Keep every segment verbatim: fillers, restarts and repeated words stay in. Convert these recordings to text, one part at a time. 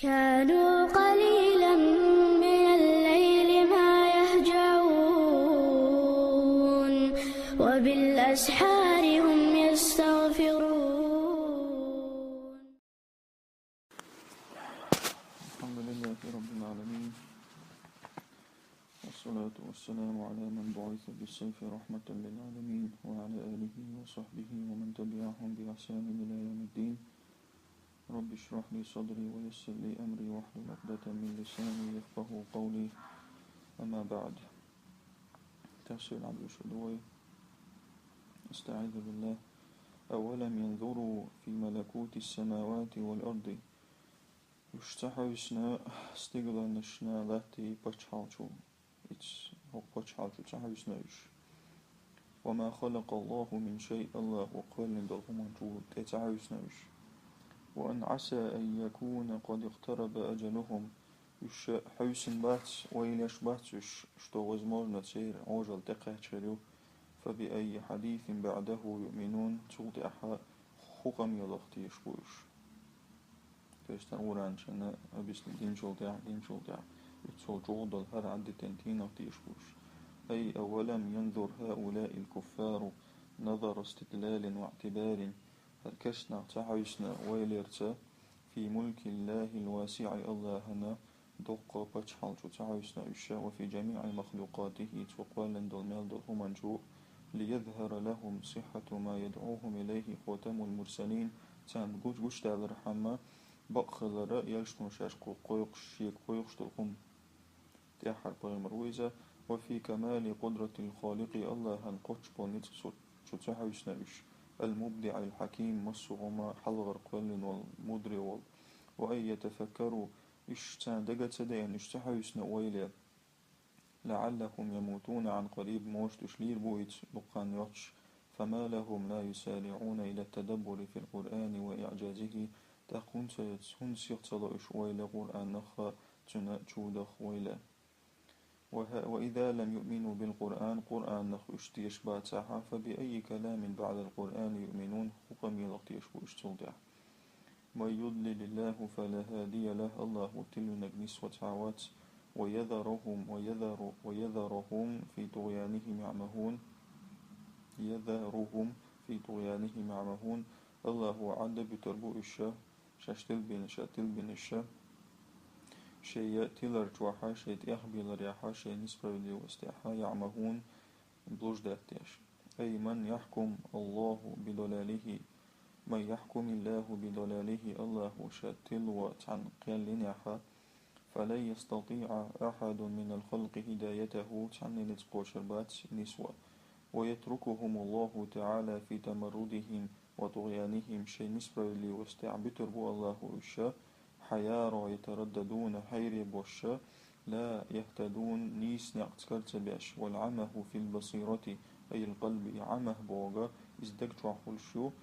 كانوا قليلا من الليل ما يهجعون، وبالأسحار هم يستغفرون. الحمد لله رب العالمين، والصلاة والسلام على من بعث بالسيف رحمة للعالمين، وعلى آله وصحبه ومن تبعهم بإحسان إلى يوم الدين. رب اشرح لي صدري ويسر لي أمري واحلل عقدة من لساني يفقهوا قولي. أما بعد. تفسير عبد الشدوي. أستعيذ بالله. أولم ينظروا في ملكوت السماوات والأرض. Уьш ца хьовсина стигланашна латта пачхьалкхе. Иц хӀокху пачхьалкхе ца хьовсина уьш. وما خلق الله من شيء, Аллахо кхоьллина долу хӀуманчу тӀе ца хьовсина уьш. وأن عسى أن يكون قد اقترب أجلهم. Уьш хьовсина бац, ойла еш бац уьш, что, возможно, церан Ӏожалла тӀекхаьчна хир ю. فبأي حديث بعده يؤمنون, цул тӀаьхьа хӀун къамелах теша бу уьш? То есть, Къуръан чу объяснить динчул тӀаьхьа, динчул тӀаьхьа, уьццул чӀогӀа долу хӀара Ӏадитан динах теша бу уьш. أي أولم ينظر هؤلاء الكفار نظر استدلال واعتبار. ХӀара керста нах ца хьовсина вайлерца, في ملك الله الواسع, Аллахьан доккха пачхьалкхе ца хьовсина уьш, وفي جميع مخلوقاته, цо кхоьллина долу мел долу хӀуманчу, ليظهر لهم صحة ما يدعوهم إليه خاتم المرسلين, царна гуч-, гучудалархьама бакъ хилар, элчано шаьш кху-, кхойкхуш, шега кхойкхуш долу хӀума. ТӀаьххьара пайхамар ву иза. وفي كمال قدرة الخالق, Аллахьан кхоччуш болу ницкъ цо чу ца хьовсина уьш, المبدع الحكيم, массо а хӀума хьалхара кхоьллина волу, мудрый волу. وأن يتفكروا, уьш царна дага ца деана, уьш ца хьовсина вайле. لعلهم يموتون عن قريب, может, уьш лийр бу иза дукха хан йоццуш. فما لهم لا يسارعون إلى التدبر في القرآن وإعجازه, тӀаккха хӀунда ца, хӀунда сиха ца ло уьш вайле Къуръанах, цуьнан чудах вайле. وه-, وإذا لم يؤمنوا بالقرآن, Къуръанах уьш теша бацахь, فبأي كلام بعد القرآن يؤمنون, хӀун къамелах теша бу уьш цул тӀаьхьа? من يضلل الله فلا هادي له, Аллахо тилвинарг нисван цхьа а вац. ويذرهم, ويذر-, ويذرهم في طغيانهم يعمهون. يذرهم في طغيانهم يعمهون. Аллахо Ӏадда буьтур бу уьш, шаьш тилбина, ша тилбина уьш, шайн тилар чохь, шайн тӀехбеларехь, шайн несправедливостехь, يعمهون, блуждать деш. أي من يحكم الله بضلاله, من يحكم الله بضلاله, Аллахо ша тилван цхьаьна кхел йинехь, فلن يستطيع أحد من الخلق هدايته, цхьанне ницкъ кхочур бац нисван. ويتركهم الله تعالى في تمردهم وطغيانهم, шайн несправедливостехь буьтур бу Аллахо уьш, حيارى يترددون, хьайре бош, لا يهتدون, нийса некъ цкъа ца беш, والعمه في البصيرة, أي القلب, и Ӏамах бохург, иза даг чохь хуьлуш ю,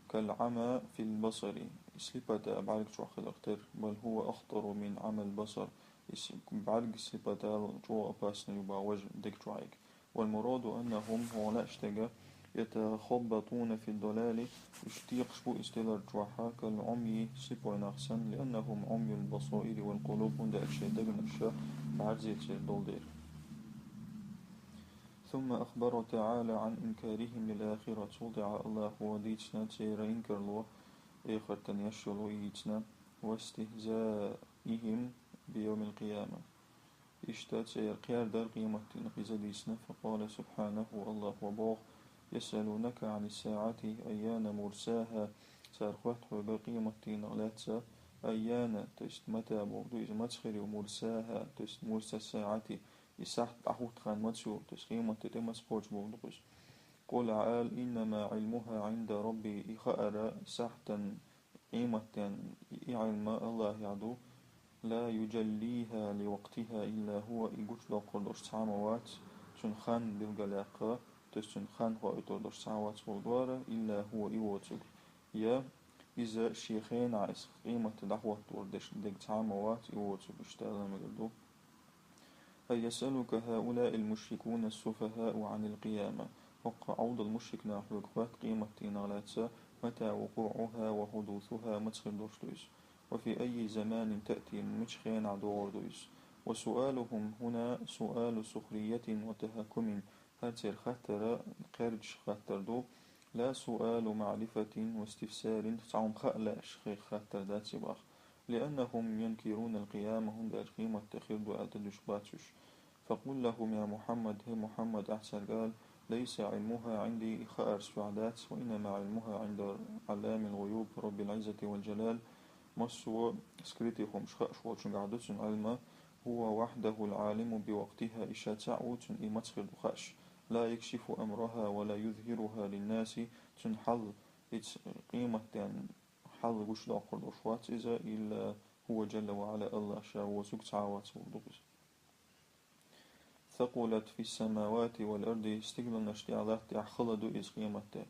كالعمى في البصر, слепота бӀаьрг чохь хиларх тера, بل هو أخطر من عمى البصر, иза бӀаьрг слепотал чӀогӀа опасный ю боху важа даг чохь ерг. والمراد أنهم, хьуна лаьаш дерг, يتخبطون في الضلال, уьш текхаш бу иза тилар чохь, كالعمي, слепой нах санна, لأنهم عمي البصائر والقلوب, хӀунда аьлча шайн дегнаш бӀаьрзе церан долу дела. ثم أخبر تعالى عن إنكارهم للآخرة, цул тӀаьхьа Аллахо дийцина церан инкарло, эхартан еш йолу йийцина, واستهزائهم بيوم القيامة. Иштта церан кхердар къематдийнах иза дийцина, فقال سبحانه, Аллахо боху: يسألونك عن الساعة أيان مرساها, цара хоьтту хьоьга къематдийнах лаьцна, أيان, то есть متى бохург ду иза, маца хир ю, مرساها, то есть مرسى الساعة, и сахьт дӀахӀутту хан маца ю, то есть къематде тӀе маца кхочу бохург ду иза. قل, Ӏа ала, إنما علمها عند ربي, и хаар, сахьтан, къематден, и Ӏилма Аллахьехь ду, لا يجليها لوقتها إلا هو, и гучудоккхур долуш цхьа а ма вац, цуьнан хан билгалъяккха, то есть цуьнан хан хоуьйтур долуш цхьа а вац бохург ду, إلا هو, и воцург. Я иза шен хенахь, иза къематде дӀахӀоттор деш дерг цхьа а ма вац, и воцург, иштта ала мегар ду. أي يسألك هؤلاء المشركون السفهاء عن القيامة. ХӀокху Ӏовдал мушрик наха хьоьга хоьтту къематдийнах лаьцна, متى وقوعها وحدوثها, маца хир долуш ду иза. وفي أي زمان تأتي, мича хенахь догӀур ду иза. وسؤالهم هنا سؤال سخرية وتهكم, хӀара церан хаттар кхерча хаттар ду, لا سؤال معرفة واستفسار, цхьа хӀума хаа лаьаш хаттар дац и боху. لأنهم ينكرون القيامة, хӀунда аьлча къематде хир ду аьлла дешаш бац уьш. فقل لهم يا محمد, хӀай Мухьаммад, ахь цаьрга ала, ليس علمها عندي, и хаар соьгахь дац, وإنما علمها عند علام الغيوب رب العزة والجلال, массо а скрытый хӀумаш хууш волчунгахь ду цуьнан Ӏилма, هو وحده العالم بوقتها, и ша цхьаъ ву цунна и маца хир ду хууш, لا يكشف أمرها ولا يظهرها للناس, цуьнан хьал, иза къематден хьал гучудоккхур долуш вац иза, إلا هو جل وعلا, АллахӀ ша воцург цхьа а вац бохург ду иза. ثقلت في السماوات والأرض, стигланаш тӀехь, латта тӀехь хала ду иза къематде.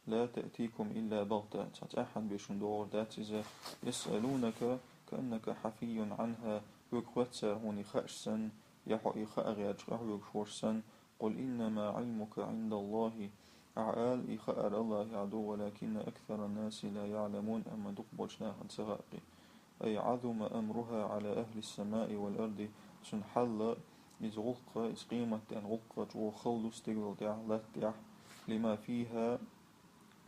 لا تأتيكم إلا بغتة, цхьа цӀеххьана бен шуна догӀур дац иза. يسألونك كأنك حفي عنها, хьоьга хоьтту цара хьуна и хууш санна, я хьо и хаа гӀерташ къахьоьгуш волуш санна. قل إنما علمها عند الله, ахь ала, и хаар АллахӀехь ду, ولكن أكثر الناس لا يعلمون, амма дукхахболчу нахана ца хаьа-кх и. أي عظم أمرها على أهل السماء والأرض, цуьнан хьал, иза гӀуллакх, иза къематден гӀуллакх чӀогӀа хала ду стиглал тӀехь, латта тӀехь, لما فيها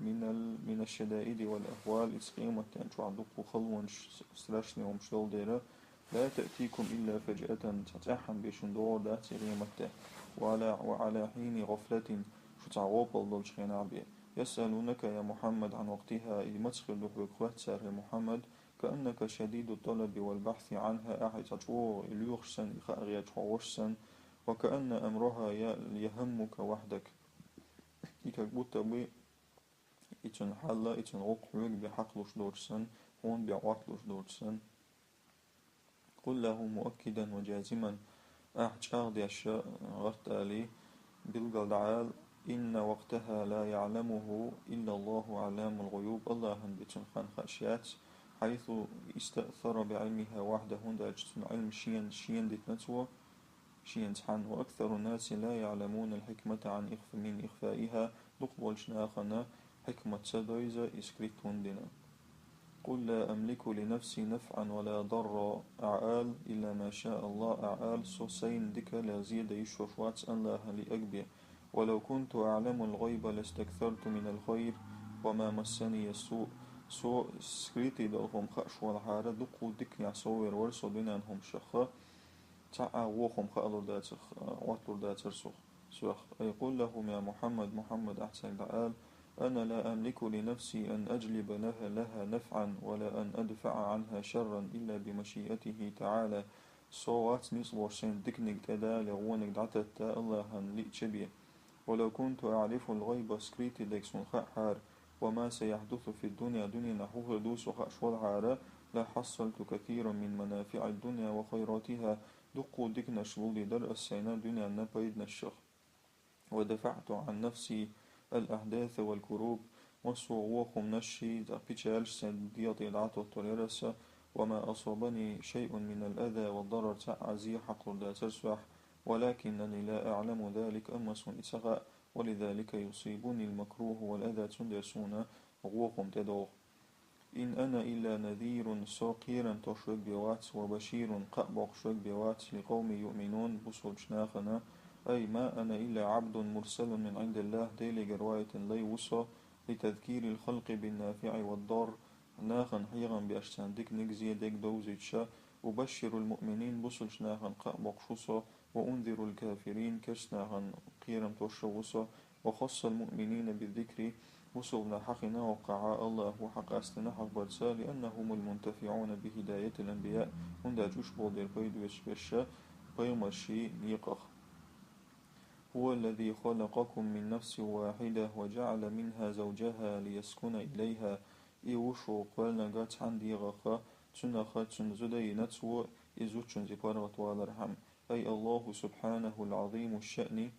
من ال-, من الشدائد والأهوال, иза къематден чохь дуккха халонаш, страшный хӀумаш долу дела, لا تأتيكم إلا فجأة, цхьа цӀеххьана бен шуна догӀур дац и къематде, وعلى, وعلى حين غفلة, шу цхьа гӀопал долчу хенахь бен. يسألونك يا محمد عن وقتها, и маца хир ду хьоьга хоьтту цара, хӀай Мухьаммад, كأنك شديد الطلب والبحث عنها, ахь и цхьа чӀогӀа и лоьхуш санна, и хаа гӀерташ хьо волуш санна, وكأن أمرها ي-, يهمك وحدك. И как будто бы и цуьнан хьал, и цуьнан гӀуллакх хьоьга бен хьакхалуш доцуш санна, хьуна бен Ӏотталуш доцуш санна. قل له مؤكدا وجازما, ахь чӀагӀдеш, гӀарт алий, билггал дӀаала, إن وقتها لا يعلمه إلا الله علام الغيوب, АллахӀана бен цуьнан хан хууш яц, حيث استأثر بعلمها وحده, хӀунда аьлча цуьнан Ӏилма шена, шена дитина цо, шена цхьанна, وأكثر الناس لا يعلمون الحكمة عن إخف-, من إخفائها, дукхахболчу нахана хьикмат ца до иза, и скрыт хӀунда дина. قل لا أملك لنفسي نفعا ولا ضرا, ахь ала, إلا ما شاء الله, ахь ала, со сайна дика я зе дан йиш йолуш вац АллахӀан лиъарг бен. ولو كنت أعلم الغيب لاستكثرت من الخير وما مسني السوء. Со скрытый долу хӀума хууш волуш валахьара, дуккха диканехь сов вер вара со дуьненан хӀумашах. Цхьа а вон хӀума хаалур дацара, Ӏотталур дацара сох, соьх. أي قل لهم يا محمد, Мухьаммад, ахь цаьрга дӀаала, أنا لا أملك لنفسي أن أجلب لها, لها نفعا ولا أن أدفع عنها شرا إلا بمشيئته تعالى. Со вац ницкъ лоруш сайна диканиг тӀедала, вониг дӀататта АллахӀан лиъча бен. ولو كنت أعرف الغيب, скрытый дерг суна хаахьара, وما سيحدث في الدنيا, дуьненахь хӀун хир ду со хууш валахьара, لحصلت كثيرا من منافع الدنيا وخيراتها, дуккха диканаш лулдийр дара ас сайна дуьненан пайданашах. ودفعت عن نفسي الأحداث والكروب, массо а вон хӀуманаш, цхьа печалаш сайн дегӀа тӀера дӀатоттур яра ас, وما أصابني شيء من الأذى والضرر, цхьа а зе хьакхалур дацара соьх, ولكنني لا أعلم ذلك, амма суна и ца хаьа, ولذلك يصيبني المكروه والأذى, цундела суна вон хӀума тӀедогӀу. إن أنا إلا نذير, со кхерам тосуш верг бен вац, وبشير, кхаъ боккхуш верг бен вац, لقوم يؤمنون, бусалбачу нахана, أي ما أنا إلا عبد مرسل من عند الله, Делегара ваийтина лай ву со, لتذكير الخلق بالنافع والضار, нахана хьехам беш царна диканиг, зе дерг довзуьйтуш, أبشر المؤمنين, бусалбачу нахана кхаъ боккхуш ву со, وأنذر الكافرين, керста нахана кхерам тосуш ву со, وخص المؤمنين بالذكر, бусалба нах хьахийна хӀокхахь АллахӀа хьакъастина хьахабарца, لأنهم المنتفعون بهداية الأنبياء, хӀунда аьлча уьш болу дера пайда оьцуш берш пайхамарийн некъах. هو الذي خلقكم من نفس واحدة وجعل منها زوجها ليسكن إليها. И ву шу кхоьллинарг цхьана дегӀах, цунах цуьнан зуда йина цо, и зудчун тӀе паргӀатвалархьама. أي الله سبحانه العظيم الشأن,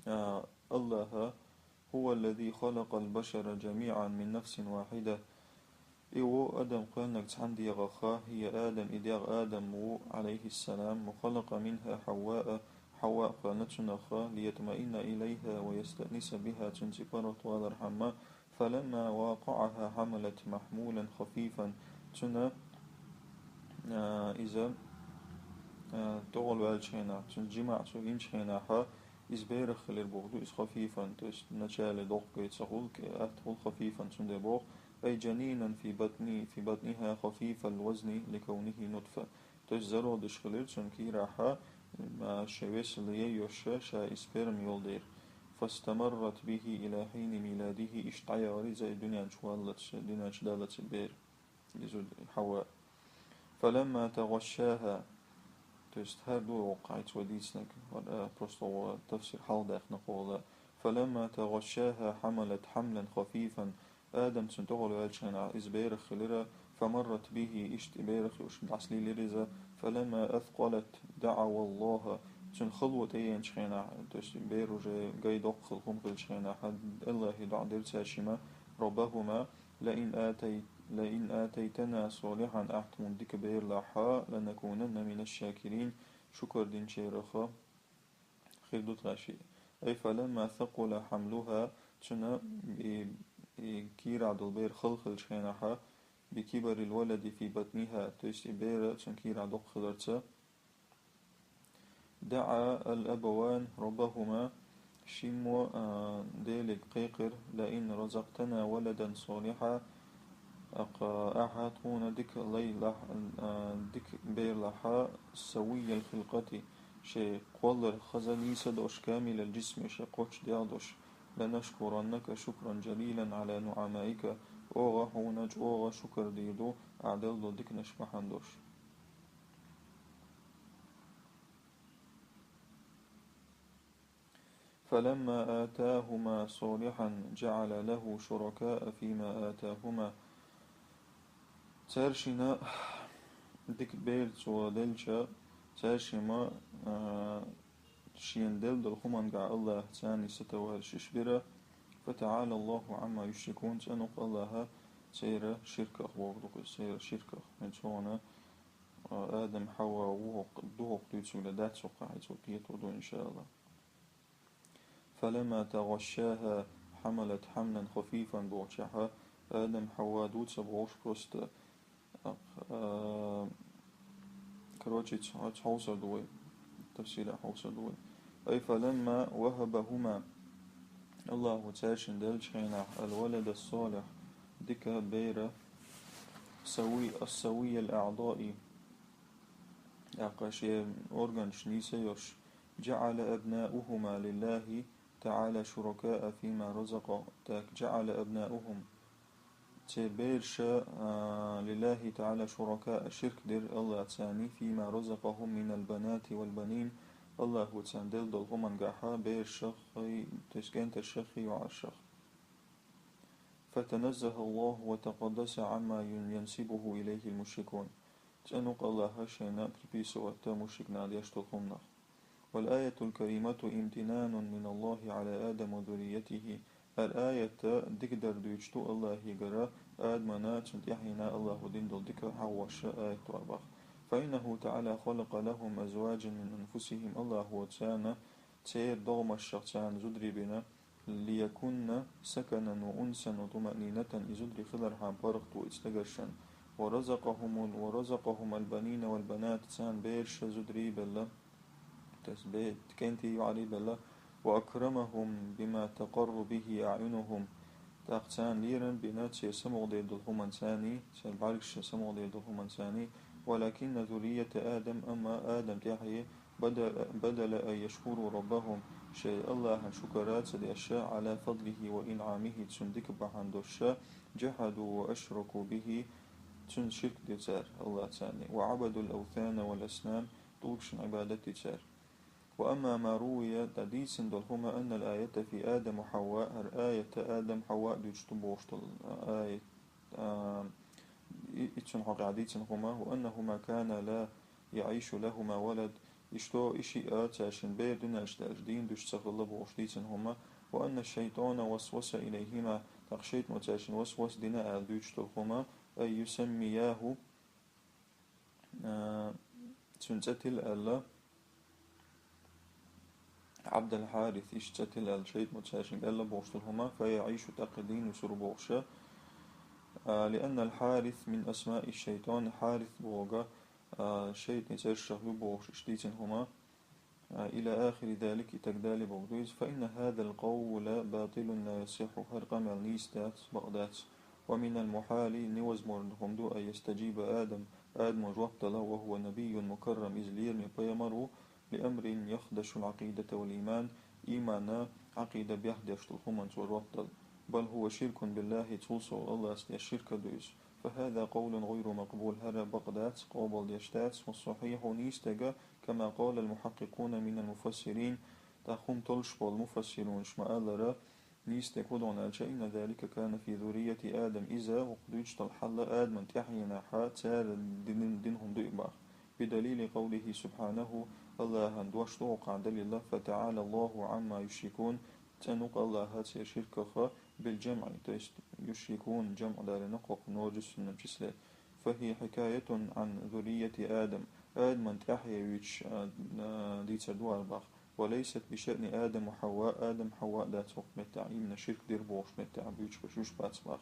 а, АллахӀа, هو الذي خلق البشر جميعا من نفس واحدة. И ву адам кхоьллинарг цхьана дегӀах, هي آدم, и дегӀ Адам ву, عليه السلام, وخلق منها حواء, Хьавва кхоьллина цунах, ليطمئن إليها ويستأنس بها, цуьнан тӀе паргӀатвалархьама, فلما واقعها حملت محمولا خفيفا. Цунна, а, иза, а, тӀехула ваьлча хенахь, цунна жимаӀ цо йинчу хенахь, иза берах хилира боху ду, иза خفيفا, то есть вначале доккха ца хуьлу, кӀе-, атта хуьлу خفيفا, цундела боху, أي جنينا في بطن، في بطنها خفيف الوزن لكونه نطفة. То есть зародыш хилира цунна кийрахь, а, шен весалла йойуш, ша и сперма йолу дела. فاستمرت به إلى حين ميلاده, иштта дӀаяхара иза дуьнен чу валлалц, дуьнен чу даллалц бер, иза Хьава. فلما تغشاها, то есть хӀара ду воккхахь цо дийцинарг, а, просто вон тафсир хьалха даьккхина кхула. فلما تغشاها حملت حملا خفيفا, Адам цунна тӀехула ваьлча хенахь, иза берах хилира, فمرت به, иштта и берах юуш дӀасалелира иза, فلما أثقلت دعوا الله, цунна хало тӀееанчу хенахь, то есть бер уже гай доккха хилла хӀума хилчу хенахь, Аллахье доӀа дира цаьршимма, ربهما لئن آتيت، لئن آتيتنا صالحا, ахь тхуна дика бер лахь, لنكونن من الشاكرين, шукар динчарах хир ду тхаьш. أي فلما ثقل حملها, цуьнан и, и кийрахь долу бер хала хилчу хенахь, بكبر الولد في بطنها, то есть и бер цуьнан кийрахь доккха хиларца, دعا الأبوان ربهما, шиммо, а, Деле кхайкхира, لئن رزقتنا ولدا صالحا, акха, ахьа тхуна дика лай лахь, а, дика бер лахь, سوي الخلقة, шен кхоллар хаза нийса долуш, كامل الجسم, шен кхоччуш дегӀ долуш, لنشكرنك شكرا جليلا على نعمائك, оха хьуна чӀогӀа шукар дийр ду, ахь делла долу диканаш бахьана долуш. فلما آتاهما صالحا جعل له شركاء فيما آتاهما. Цаьршинна дика бер цо делча, цаьршимма, а, шена делла долу хӀуманга Аллахьца царна сатоварищаш бира. فتعالى الله عما يشركون, цӀенваккха Аллахь церан ширках, бохург ду-кх иза, церан ширках. ХӀинца хьуна, а, Адам, Хьава ву хӀокху, ду хӀокху дуьйцург, дац хӀокху, хӀинца вай кхетор ду, иншааллахӀ. فلما تغشاها حملت حملا خفيفا бохучохь, Адам, Хьава ду ца бохуш, просто, а, короче, ц-, цхьа хьовсур ду вай, тафсира хьовсур ду вай. أي فلما وهبهما, Аллахьо цаьршинна деллачу хенахь, الولد الصالح, дика бер, سوي، سوي الأعضاء, тӀаккха шен органаш нийса йолуш, جعل أبناؤهما لله تعالى شركاء فيما رزق، так, جعل أبناؤهم, церан бераш, а, لله تعالى شركاء, ширк дира Аллахьца царна, فيما رزقهم من البنات والبنين, Аллахьо царна делла долу хӀумангахь берашах, то есть кӀенташах, йоӀаршах. فتنزه الله وتقدس عما ين-، ينسبه إليه المشركون. ЦӀенваккха Аллахь шена приписывать мушрик наха деш долу хӀуманах. والآية الكريمة امتنان من الله على آدم وذريته. ХӀара аят дикадар дуьйцуш ду Аллахьигара, Адамана, цуьнан тӀаьхьенна Аллахьо дина долу дика хьахош аят ду боху. فإنه تعالى خلق لهم أزواجا من أنفسهم. Аллахьо царна церан догӀмашах царна зударий бина, ليكن سكنا وأنسا وطمأنينة, и зударий хилархьама паргӀато и стагаршна. ورزقهم ال-، ورزقهم البنين والبنات, царна бераш, зударий белла, то есть бе-, кӀентий, йоӀарий белла, وأكرمهم بما تقر به أعينهم. ТӀаккха царна лерам бина церан самукъадер долу хӀуманца, церан бӀаьргаш самукъадер долу хӀуманца. ولكن ذرية آدم, амма Адам тӀаьхье, بدل، بدل أن يشكروا ربهم, шайн Аллахьан шукар ца деш, على فضله وإنعامه, цуьнан дика бахьана долуш, جحدوا وأشركوا به, цуьнан ширк дира цара Аллахьца, وعبدوا الأوثان والأصنام, тӀулгашна Ӏибадат дира цара. وأما ما روي, тӀаккха дийцина долу хӀума, أن الآية في آدم وحواء, хӀара аят Адам, Хьава дуьйцуш ду бохуш долу аят, а, и, и цуьнан хьокъехь дийцина хӀума, وأنهما كانا لا يعيش لهما ولد, и что и шиъ а цаьршинна бер дуьнен чу даьлча дийна дуьсуш ца хилла бохуш дийцина хӀума, وأن الشيطان وسوس إليهما, тӀаккха шайтано цаьршинна васвас дина аьлла дуьйцуш долу хӀума, أن يسمياه, а, цуьнан цӀе тила аьлла, عبد الحارث, иштта цӀи тилла аьлла шайтӀано цаьршинга аьлла бохуш долу хӀума, فيعيش, тӀаккха дийна ву цуьра бохуша. А, لأن الحارث من أسماء الشيطان, Хьарис бохург, а, шайтӀан цӀершах ю бохуш иштта дийцина хӀума. А, إلى آخر ذلك, и таг дале бохург ду иза. فإن هذا القول باطل لا يصح, хӀара къамел нийса дац, бакъ дац. ومن المحال, невозможно хӀума ду, أن يستجيب آدم, Адама жоп дала, وهو نبي مكرم, иза лераме пайхамар ву, لأمر يخدش العقيدة والإيمان, иманна Ӏакъида бехдеш долу хӀуманца жоп дала. بل هو شرك بالله, цул сов Аллахьца деш ширк ду иза. فهذا قول غير مقبول, хӀара бакъ дац, къобалдеш дац, والصحيح, нийса дерг, كما قال المحققون من المفسرين, тӀаккха хӀума толлуш болу муфассирунаша ма-аллара, нийса дерг хӀун ду аьлча, إن ذلك كان في ذرية آدم, иза, хӀокху дуьйцуш долу хьал Адаман тӀаьхьенахьа цара дин-, дина хӀума ду и боху. بدليل قوله سبحانه, Аллахьан дош ду хӀокхахь далил, فتعالى الله عما يشركون, цӀена ву-кх Аллахь церан ширках, بالجمع, то есть يشركون, جمع далийна кху множественном числе. فهي حكاية عن ذرية آدم, Адаман тӀаьхье вуьйцуш, а, а, дийцар ду хӀара боху. وليست بشأن آدم وحواء, Адам, Хьавва дац хӀокху меттехь, именно ширк дира бохуш меттехь буьйцуш уьш бац боху.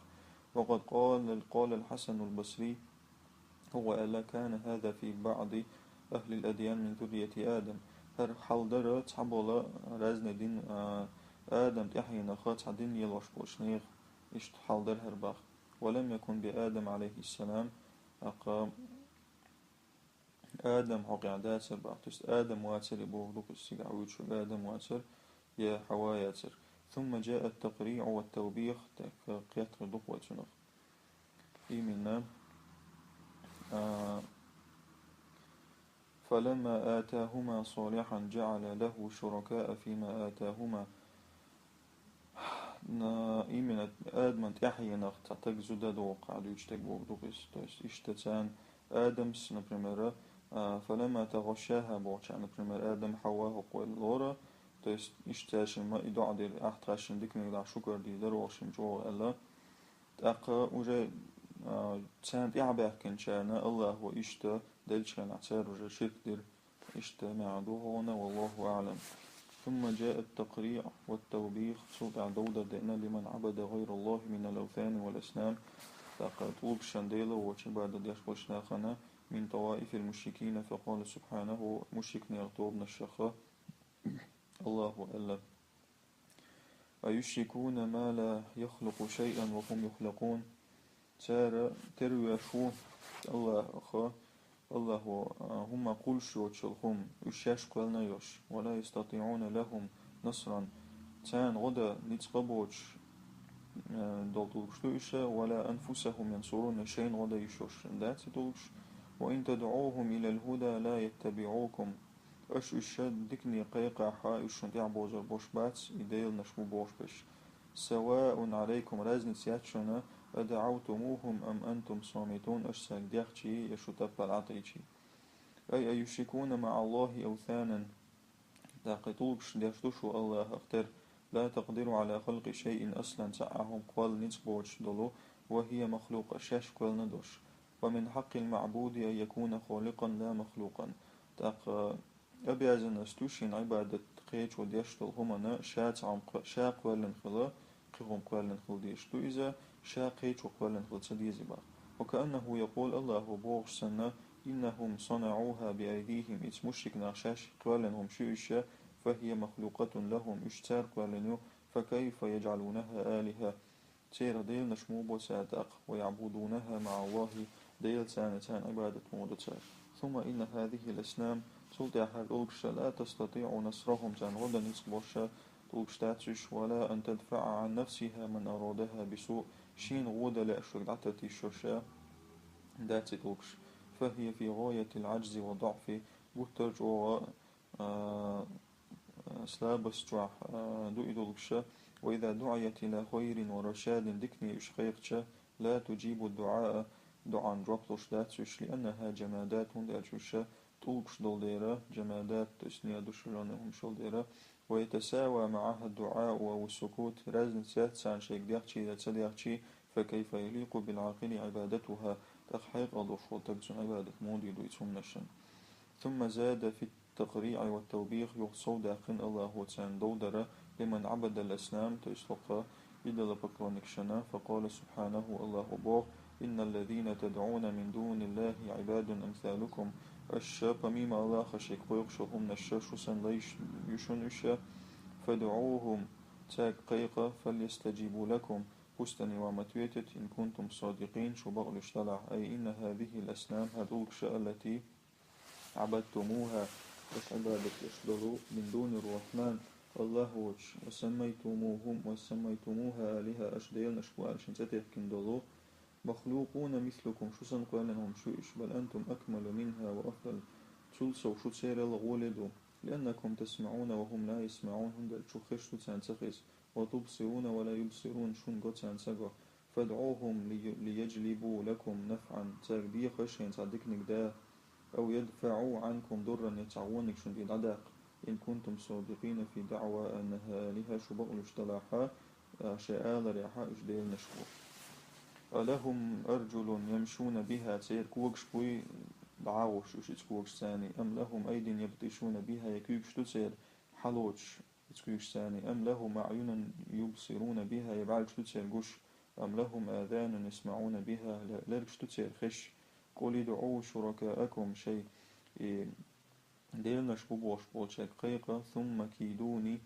وقد قال، قال الحسن البصري, хӀун аьлла, كان هذا في بعض أهل الأديان من ذرية آدم. ХӀара хьал дара цхьаболу разный дин, а, Адам тӀаьхьенах цхьа дин лелош болчу нехан, иштта хьал дара хӀара боху. ولم يكن بآدم عليه السلام, тӀаккха Адам хьокъехь дацара боху, то есть Адам вацара и бохург ду-кх иза, цигахь вуьйцуш верг Адам вацара, я Хьава яцара. ثم جاء التقريع والتوبيخ, тӀаккха кхетар ду-кх вай цунах. Именно, а, فلما آتاهما صالحا جعل له شركاء فيما آتاهما. На, именно Адаман тӀаьхьенах цхьа таг зуда догӀу кху дуьйцу таг бохург ду-кх иза. То есть иштта царна Адамс, например, а, فلما تغشاها бохучохь, например, Адам Хьава хӀокхуьнга лора, то есть иштта цаьршимма и доӀа дира, ахь тхаьшшинна диканиг дӀа шукар дийр дара оха шимма чӀогӀа аьлла. ТӀаккха уже, а, царна тӀаьхьабаьхкинчарна Аллахьо иштта деллачу хенахь цара уже ширк дира. Иштта маьӀна ду хьуна, والله أعلم. ثم جاء التقريع والتوبيخ, цул тӀаьхьа довдар деана, لمن عبد غير الله من الأوثان والأصنام, тӀаккха тӀулгашна Дела воцчу Ӏибадат деш болчу нахана, من طوائف المشركين, فقال سبحانه, мушрикнех тобанашха Аллахьо аьлла: أيشركون ما لا يخلق شيئا وهم يخلقون. Цара тера веш ву Аллахьах, Аллахьо, а, хӀума кхуллуш йоцуш йолу хӀума, уьш шаьш кхоьллина йолуш. ولا يستطيعون لهم نصرا. Царна гӀо дан ницкъ а боцуш, а, долу тӀулгаш ду уьш, ولا أنفسهم ينصرون, шайна гӀо дан йиш йолуш дац и тӀулгаш. وإن تدعوهم إلى الهدى لا يتبعوكم. Аша уьш дикане кхайкхахь, уьш шуна тӀаьхьабозур болуш бац, и деланаш бу бохуш берш. سواء عليكم, разница яц шуна, أدعوتموهم أم أنتم صامتون, аша цаьрга дехчий, я шу таппар Ӏатийчий. أي أيشركون مع الله أوثانا. ТӀаккха и тӀулгаш деш ду шу Аллахьах тера, لا تقدر على خلق شيء أصلا, цхьа а хӀума кхолла ницкъ боцуш долу, وهي مخلوقة, шаьш кхоьллина долуш. ومن حق المعبود أن يكون خالقا لا مخلوقا. ТӀаккха обязанность ду шен Ӏибадат кхечо деш долу хӀуманна ша цхьа хӀума кхо-, ша кхоьллина хила, кхин хӀума кхоьллина хила дезаш ду иза, ша кхечо кхоьллина хила ца дезий боху. وكأنه يقول, Аллахьо бохуш санна, إنهم صنعوها بأيديهم, иза мушрик нах шаьш кхоьллина хӀума шу уьш, فهي مخلوقة لهم, уьш цара кхоьллина ю, فكيف يجعلونها آلهة. Церан деланаш муха бо цара тӀаккха, ويعبدونها مع الله, Дела царна, царна Ӏибадат муха до цара. ثم إن هذه الأصنام, цул тӀаьхьа хӀара тӀулгаш, لا تستطيع نصرهم, царна гӀо дан ницкъ бош тӀулгаш дац уьш, ولا أن تدفع عن نفسها من أرادها بسوء, шена гӀо дан лаьаш верг дӀатарта йиш йолуш дац и тӀулгаш. فهي في غاية العجز والضعف, гуттар а чӀогӀа а, а, слабость чохь, а, ду и тӀулгаш. وإذا دعيت إلى خير ورشاد, дикане уьш кхайкхича, لا تجيب الدعاء, доӀан жоп луш дац уьш, لأنها جمادات, хӀунда аьлча уьш тӀулгаш долу дела, جمادات, то есть неодушевлённые хӀумаш долу дела, ويتساوى معها الدعاء أو السكوت, разница яц царна шайга дехчий я ца дехчий, فكيف يليق بالعاقل عبادتها, тӀаккха хьекъал долуш волу таг цуьнан Ӏибадат муха дийр ду и цу хӀуманашна. ثم زاد في التقريع والتوبيخ, юха совдаьккхина Аллахо царна дов дар, لمن عبد الأصنام, то есть лакха идолопоклонникашна, فقال سبحانه, Аллахо боху: إن الذين تدعون من دون الله عباد أمثالكم, аша, помимо Аллаха, шега кхойкхуш йолу хӀуманаш шу санна лайш ю шуна уьш, فادعوهم, цаьрга кхайкха, فليستجيبوا لكم, пусть они вам ответят, إن كنتم صادقين, шу бакълуьйш делахь, أي إن هذه الأصنام, хӀара тӀулгаш, التي عبدتموها, аша Ӏибадат деш долу, من دون الرحمن, Аллах воцуш, وسميتموهم، وسميتموها آلهة, аша деланаш бу аьлла шайн цӀе техкина долу, مخلوقون مثلكم, шу санна кхоьллина хӀумнаш ю уьш, بل أنتم أكمل منها وأفضل, цул сов шу церал гӀоле ду, لأنكم تسمعون وهم لا يسمعون, хӀунда аьлча шу хезаш ду, царна ца хеза, وتبصرون ولا يبصرون, шуна го, царна ца го. فادعوهم لي-، ليجلبوا لكم نفعا, цаьрга деха шайна цхьа диканиг да, أو يدفعوا عنكم ضرا, я цхьа вониг шуна тӀе дӀадаккха, إن كنتم صادقين في دعوى أنها آلهة, шу бакълуьйш делахь, а, шайн аларехь уьш деланаш бу. ألهم أرجل يمشون بها, церан когаш буй дӀагӀуш уьш иза когашца, أم لهم أيد يبطشون بها, я куьйгаш ду церан хьалоцуш иза куьйгашца, أم لهم أعين يبصرون بها, я бӀаьргаш ду церан гуш, أم لهم آذان يسمعون بها, ле-, лергаш ду церан хезаш. قل ادعوا شركاءكم, шайн и деланаш бу бохуш болчаьрга кхайкха, ثم كيدوني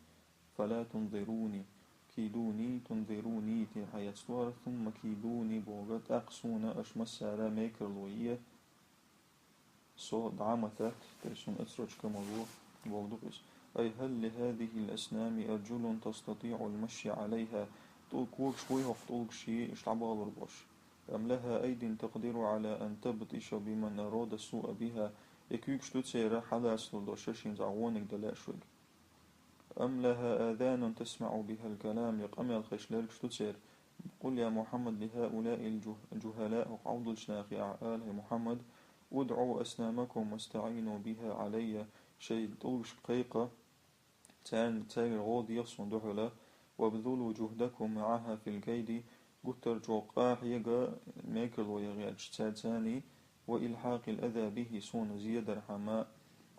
فلا تنظرون, كيدوني تنظروني тӀехьа эцна ду хӀара, ثم كيدوني бохург, тӀаккха суна аша массара мекарло е, со дӀа ма татта, то есть суна отсрочка ма ло, бохург ду иза. أي هل لهذه الأصنام أرجل تستطيع المشي عليها, тӀу-, когаш буй хӀокху тӀулгаший уьш дӀабахалур болуш? أم لها أيد تقدر على أن تبطش بمن أراد السوء بها, я куьйгаш ду церан хьалацалур долуш, шайна цхьа вониг дан лаьаш верг? أم لها آذان تسمع بها الكلام, я къамел хезаш лергаш ду церан? قل يا محمد لهؤلاء الجه-، الجهلاء, хӀокху Ӏовдалчу нахе ахь ала, хӀай Мухьаммад: ادعوا أصنامكم واستعينوا بها علي, шайн тӀулгашка кхайкха, царна, цаьргара гӀо деха суна дуьхьал, وابذلوا جهدكم معها في الكيد, гуттар а чӀогӀа къа хьега, мекарло ян гӀерташ цаьрца, وإلحاق الأذى به, суна зе дархьама,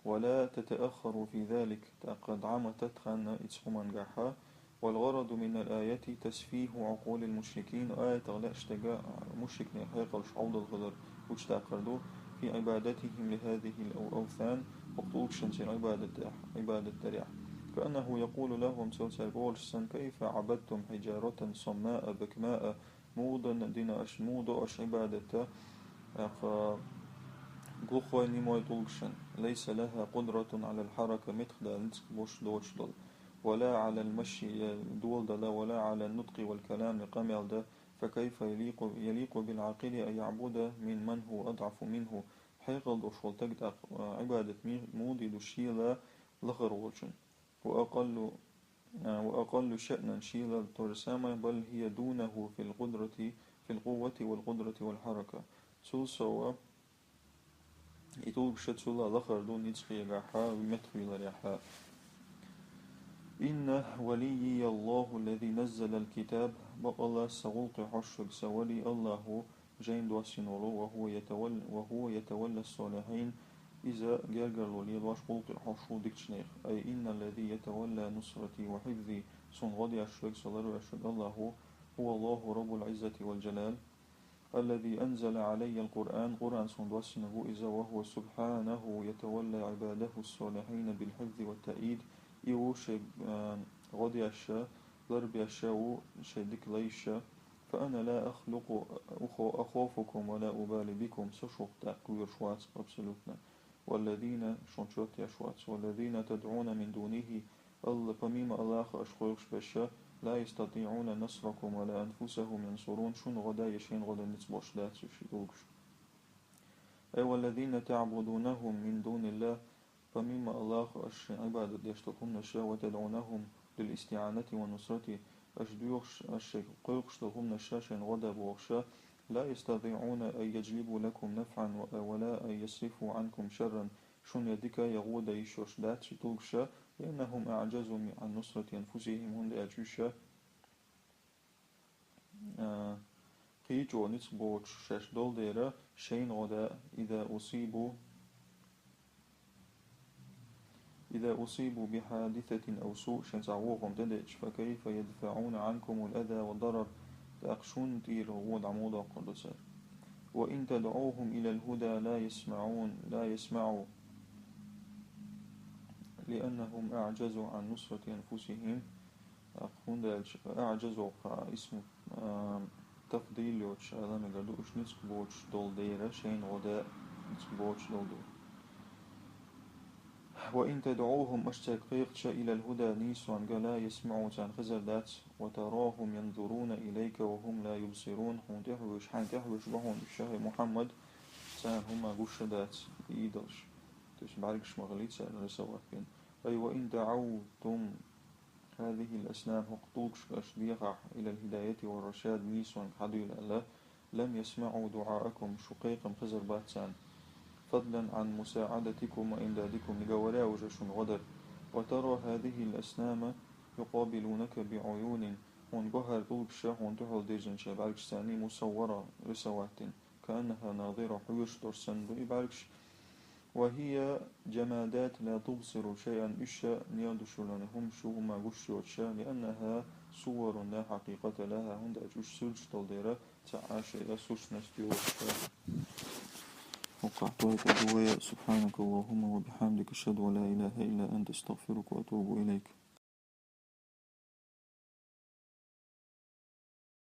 ولا تتأخروا في ذلك, тӀаккха дӀа ма татта ханна иза хӀумангахьа. والغرض من الآية تسفيه عقول المشركين, аятах лаьаш дерг мушрикийн хьекъалш Ӏовдал хилар гучудаккхар ду, في عبادتهم لهذه الأوثان, хӀокху тӀулгашна церан Ӏибадат, Ӏибадат дарехь. كأنه يقول لهم, цо цаьрга олуш санна: كيف عبدتم حجارة صماء بكماء, муха дина аша, муха до аша Ӏибадат, тӀаккха глухой, немой тӀулгашна, ليس لها قدرة على الحركة, меттахдала ницкъ болуш доцуш долу, ولا على المشي, я дола дала, ولا على النطق والكلام, я къамел дан, فكيف يليق، يليق بالعاقل أن يعبد ممن هو أضعف منه, хьекъал долуш волу стаг тӀаккха, а, Ӏибадат ми-, муха де ду шел лахара волчун? وأقل، а, وأقل شأنا, шел то же самое, بل هي دونه في القدرة، في القوة والقدرة والحركة. Цул сов, и тӀулгаш цул лахара ду ницкъ хьегахьа, меттахвийларехьа. إن وليي الله الذي نزل الكتاب, бакъалла сан гӀуллакхе хьожуш верг сан вали Аллахо, жайна доссийна волу, وهو يتول-، وهو يتولى الصالحين, иза гергарло лелош, гӀуллакхе хьожуш ву дикачу нехан. أي إن الذي يتولى نصرتي وحفظي, суна гӀо деш верг, сан ларвеш верг Аллахо, هو الله رب العزة والجلال, الذي أنزل علي القرآن, Къуръан суна доссийнарг ву иза, وهو سبحانه يتولى عباده الصالحين بالحفظ والتأييد, и ву шайн, а, гӀо деш, ларбеш ву шайн дика лайш, فأنا لا أخلق، أخ-، أخافكم ولا أبالي بكم, со шух тӀаккха кхоьруш вац абсолютно. والذين, шуна чот еш вац. والذين تدعون من دونه, Алла-, помимо Аллаха аша кхойкхуш берш, لا يستطيعون نصركم ولا أنفسهم ينصرون, шуна гӀо дан я шайна гӀо дан ницкъ болуш дац уьш, и тӀулгаш. أي والذين تعبدونهم من دون الله, помимо Аллаха аша шайн Ӏибадат деш долу хӀуманаш, وتدعونهم للاستعانة والنصرة, аша доьхуш, аша шайга кхойкхуш долу хӀуманаш шайна гӀо дан бохуш, لا يستطيعون أن يجلبوا لكم نفعا و-، ولا أن يصرفوا عنكم شرا, шуна я дика, я гӀо дан йиш йолуш дац и тӀулгаш, لأنهم أعجزوا عن نصرة أنفسهم, хӀунда аьлча уьш, а, кхечо ницкъ боцуш шаьш долу дела, шайна гӀо дан, إذا أصيبوا إذا أصيبوا بحادثة أو سوء, шоашта цхьа вон хӀума тӀадеъча, فكيف يدفعون عنكم الأذى والضرر, тӀаккха шун тӀера вон дӀа муха доккхур ду цар? وإن تدعوهم إلى الهدى لا يسمعون, لا يسمعوا, لأنهم أعجزوا عن نصرة أنفسهم, ТӀаккха хӀунда аьлча, أعجزوا, кхы а исму, а, тафдил йоцуш ала мегар ду, уьш ницкъ боцуш долу дера, шайна гӀо да ницкъ боцуш долу дера. وإن تدعوهم, аша цаьрга кхайкхича, إلى الهدى, нийсонга, لا يسمعوا, царна хезар дац, وتراهم ينظرون إليك وهم لا يبصرون, хьуна тӀехьа вуьйш, хьайна тӀехьа вуьйш бу хьуна уьш, хӀай Мухьаммад, царна хӀума гуш а дац, идолаш. То есть бӀаьргаш ма хили царна рисовать бина. أي وإن دعوتم هذه الأصنام, хӀокху тӀулгашка аша дехахь, إلى الهداية والرشاد, нийсонга хьадуьйла аьлла, لم يسمعوا دعاءكم, шун кхайкхам хезар бац царна. فضلا عن مساعدتكم وإمدادكم, мегар вара уже шуна гӀо дар. وترى هذه الأصنام يقابلونك بعيون, хьуна гохьара тӀулгаш хьуна дуьхьал дирзина шайн бӀаьргашца, مصورة, рисовать дина. كأنها ناظرة, хьоьжуш долуш санна ду и бӀаьргаш. وهي جمادات لا تبصر شيئا, уьш а, не ду шуна хӀума, шу хӀума гуш йоцуш а, لأنها صور لا حقيقة لها, хӀунда аьлча уьш суьрташ долу дера, цхьа а шайна сущность йоцуш а. وقعت ويقول ويا سبحانك اللهم وبحمدك، أشهد أن لا إله إلا أنت، أستغفرك وأتوب إليك.